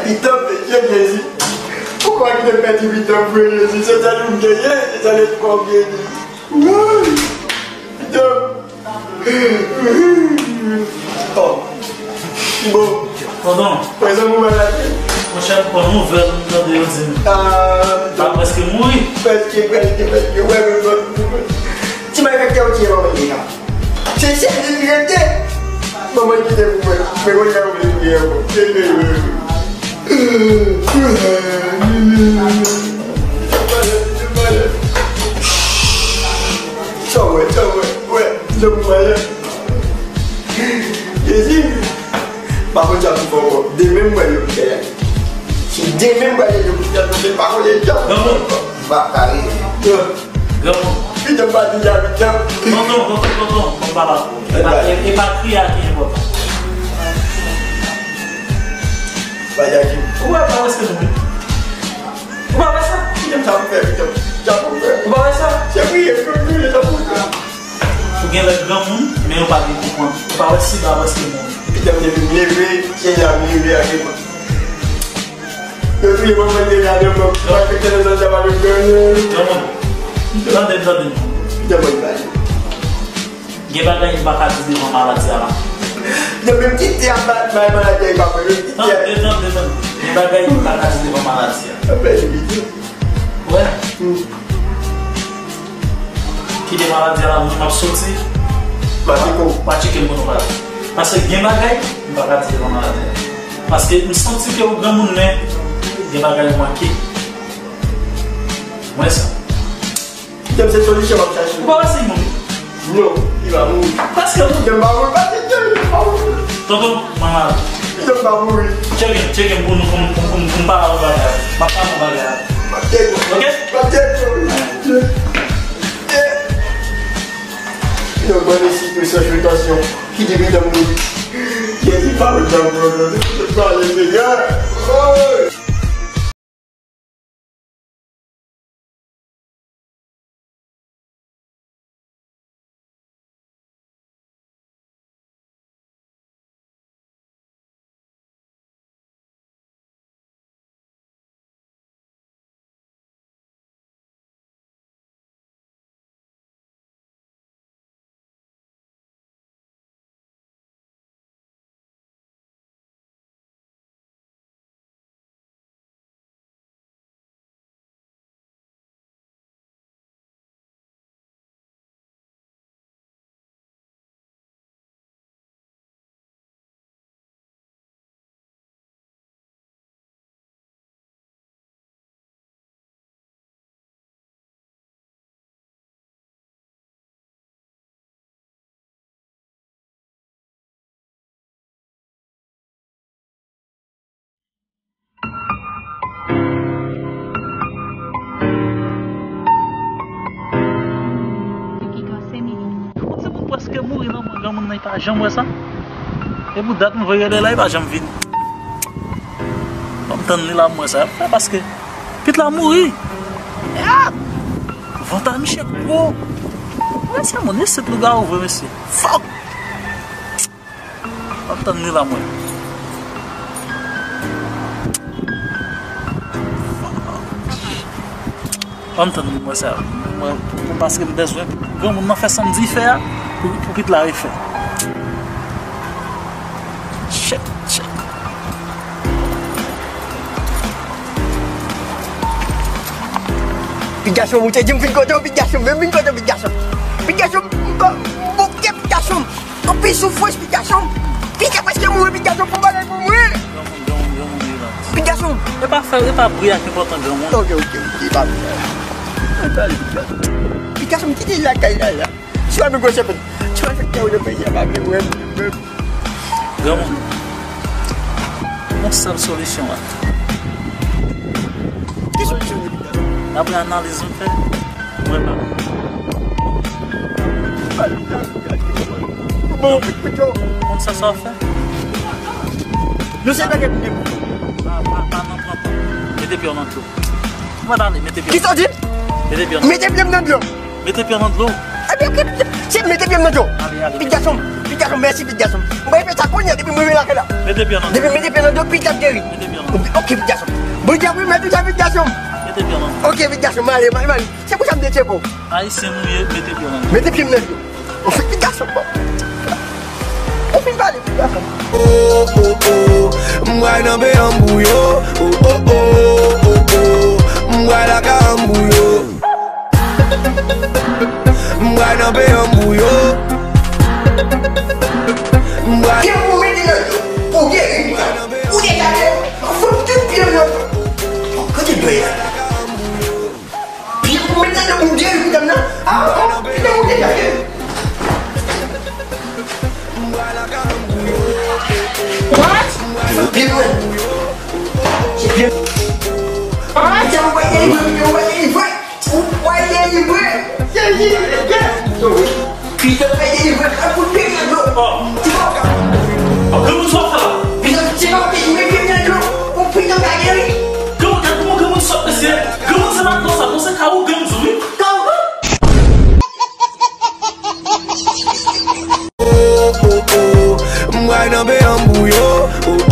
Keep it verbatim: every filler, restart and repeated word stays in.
Pitan, mesye, Jezi. Poukwa ki te pèdi pitan pou Jezi? Se sèl ou genyen, se sèl espwa ou genyen. Woy! Pitan. Oh. Bon. Tonton. Prezan pou maladi. Monchè, m pran nouvèl, m tande yo di m. Ah, pitan. L ap prèske mouri. Prèske, prèske, prèske. Wè, men, men, men. Ti malfektè ou tiye manman li la. Se sèl li ki rete. Manman kite pou mwen. Men mwen jan vle touye ankò. Sa w wè, sa w wè, wè, jan mwen ye. Jezi, pa konn sa pou fè ankò. Demen mwen yo ki fè. Si demen mwen yo ki fè, mwen pa konn jan pou fè ankò. M pa pare. Granmoun. Pitan pa di la, pitan. Tonton, tonton, tonton, mwen pa la pou ou. E pa, e, e pa kriye a ki enpòtan. Bagay ki. Ou wè, pa wè se nou. Ou pa wè sa? Pitan sa pou fè, pitan. Sa pou fè. Ou pa wè sa? Se kriye, se kriye, sa pou fè. Ou gen lè granmoun, men yo pa gen pou pran. Ou pa wè si ba wè se moun. Pitan m te vin leve, se la m rive a gen. Yo touye manman li deja, men bon, malfektè nan zòn sa pa vin granmoun. Granmoun. Tande, tande. Pitan mwen pale. Gen bagay m pa ka di devan maladi a la. Yo menm kite ap bay maladi a, li pa mwen menm kite. Tande, tande, tande. Gen bagay m pa ka di devan maladi a. Apre, li di. Wè. Hmm. Kite maladi a la, mwen m ap soti. Pati ko. Pa tcheke m pou nou pale. Paske gen bagay, m pa ka di devan maladi a. Paske m santi ke ou granmoun, men gen bagay ou manke. Mwen sa. Pitan m se solisyon m ap chache. Ou pa wè si l mouri? Non, li pa mouri. Prèske mouri. Pitan m pa mouri, pa pitan m pa mouri. Tonton, mwen malad. Pitan m pa mouri. Tcheke m, tcheke m pou nou, pou m, pou m, pou m, pou m pale avè w bagay la. M ap pale avè w bagay la. M ap tcheke w. Oke? M ap tcheke w. Pitan m pran resi tou san sou tansyon. Kite pitan m mouri. Jezi pa wè jan m pran, pale, Senyè. Oy! Yon timoun prèske mouri nan men granmoun nan, li pa janm wè sa. E pou dat m voye rele la, li pa janm vini. Ban m tann li la, m wè sa y ap fè, paske pitit la mouri. Mèd! Vant a misye gwo. Mesye, moun isit lougawou vre, mesye. Fòk! Ban m tann li la, mwen. Ban m tann li, mwen, sa. Mwen, pou, paske m bezwen pou granmoun nan fè sa m di fè a, pou, pou pitit la refè. Chèk, chèk. Pitit gason, ou te di m vin kote w, pitit gason, men m vin kote w, pitit gason. Pitit gason, m, m, m bouke, pitit gason. Anpil soufrans, pitit gason. Pitit prèske mouri, pitit gason, fè yon bagay pou mwen. Granmoun, granmoun, granmoun, rilaks. Pitit gason. E pa fè, e pa bri a ki enpòtan, granmoun. Ok, ok, ok, pa bri a. Pitit gason, m kite lakay la, la. Si w ap negosye, ti malfektè yo nan peyi a pa vle wè m menm. Granmoun, yon sèl solisyon la. Ki solisyon? Daprè analiz m fè, mwen pa. Bon, konn sa sa w fè? Nou se bagay pou nou. Pa, pa, pa nan pran pa. Mete pye w nan dlo. Mwen pale, mete pye w. Kisa w di? Mete pye w nan dlo. Mete pye m nan dlo. Mete pye m nan dlo. Ebyen, ok, se mete pye m nan dlo. Ale, ale. Pitit gason. Gason, mèsi, pitit gason. Mwen fè sa kounye a, depi mwen rive lakay la. Mete pye nan. Depi mete pye nan do, pitit ap geri. Mete pye nan. Ok, pitit gason. Bondye ap remèt ou sa, pitit gason. Mete pye nan. Ok, pitit gason, m ale, m ale, m ale. Se konsa m te tcheke w. Ayisyen nou ye, mete pye nan. Mete pye m nan do. Pitit gason, bon. Ou fin pale, pitit gason. Oh, oh, oh, m pral nan peyi an m pou yo. Oh, oh, oh, oh, oh, m pral lakay an m pou yo. M pral nan peyi an m pou yo. M pral. Pye pou mete nan do. Ou geri. Ou degaje. Ou fout tout pye nan do. Kote dwe la? Pye pou mete nan do pou geri pitit nan. Ah, oh, pye pou degaje. What? Pye pou. Se pye. What? Ou pral delivre, ou pral delivre. Ou pral delivre. Delivre. Pitit ap delivre. An pou delivre. Oh. Ti bò. Oh, granmoun, sa w ap fè la? Pitit ap delivre, pitit ap delivre. Ou pitit ap geri. Granmoun, gad kòman granmoun sòt, mesye. Granmoun, se pa konsa, non, se ka ougan m di w, wi. Ka ougan? Oh, oh, oh, m pral nan peyi an m pou yo. Oh,